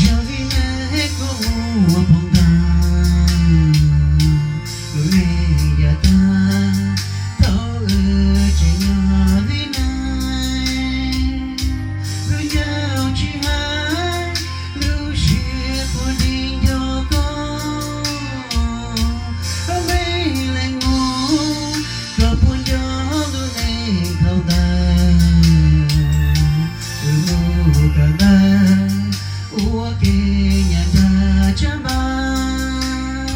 Yog vim nej kuj muaj phau ntawv, lub neej yav tag thaum wb tseem nyob li no, kuv nco tsis hais lub siab puag nti nco koj. Mej leej muam, koj puas nco lub neej thaum ntawd, wb mus kawm ntawv ua ke nyab nrag tsab npab,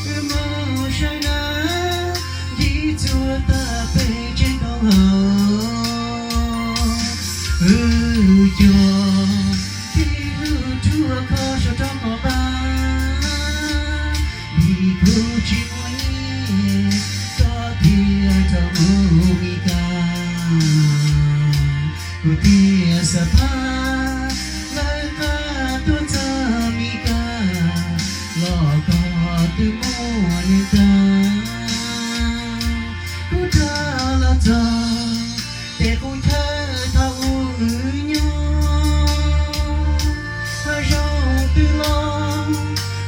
wb mus saib nab ncig txuas tag pem tsev nkaus hauv. Wb cog tib lub ruaj khov saum roob kos npab, vim kuv tsis muaj nyiaj, koj thiaj rov mus Mis Kas. Kuv thiaj xav phaj lawv qab tuaj txog Mis Kas, los koj twb muaj neeg tag. Kuv rov los txog tej qub chaw thaum ub wb nyob, hav zoov twb los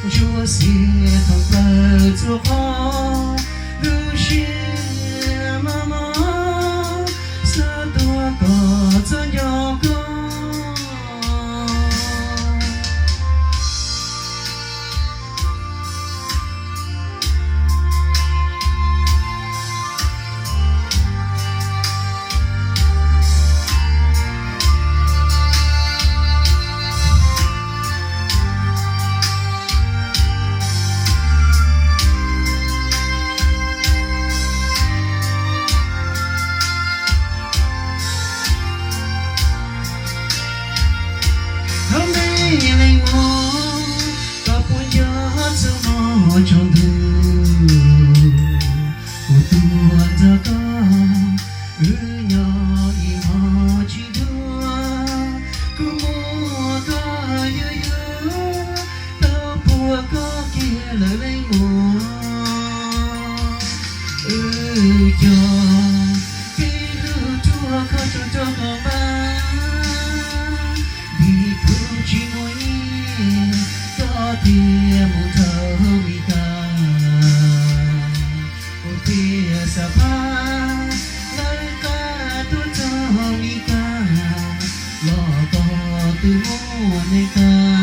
ntsuab xiab thoom plaws txhua qhov, lub siab mos mos xav tuaj kom txog nco koj. Hauv mej leej muam, koj puas nco txoj hmoo tsaus ntuj, kuv tuaj nrog koj, wb nyob ib hmos tsis dua, kuv muab koj yuav yuav, tau puag koj kiag lawm leej muam. Wb cog tib lub ruaj khov saum roob kos npab, vim kuv tsis muaj nyiaj, koj thiaj mus dhau Mis Kas. Kuv thiaj xav phaj lawv qab tuaj txog Mis Kas, los koj twb muaj neeg tag.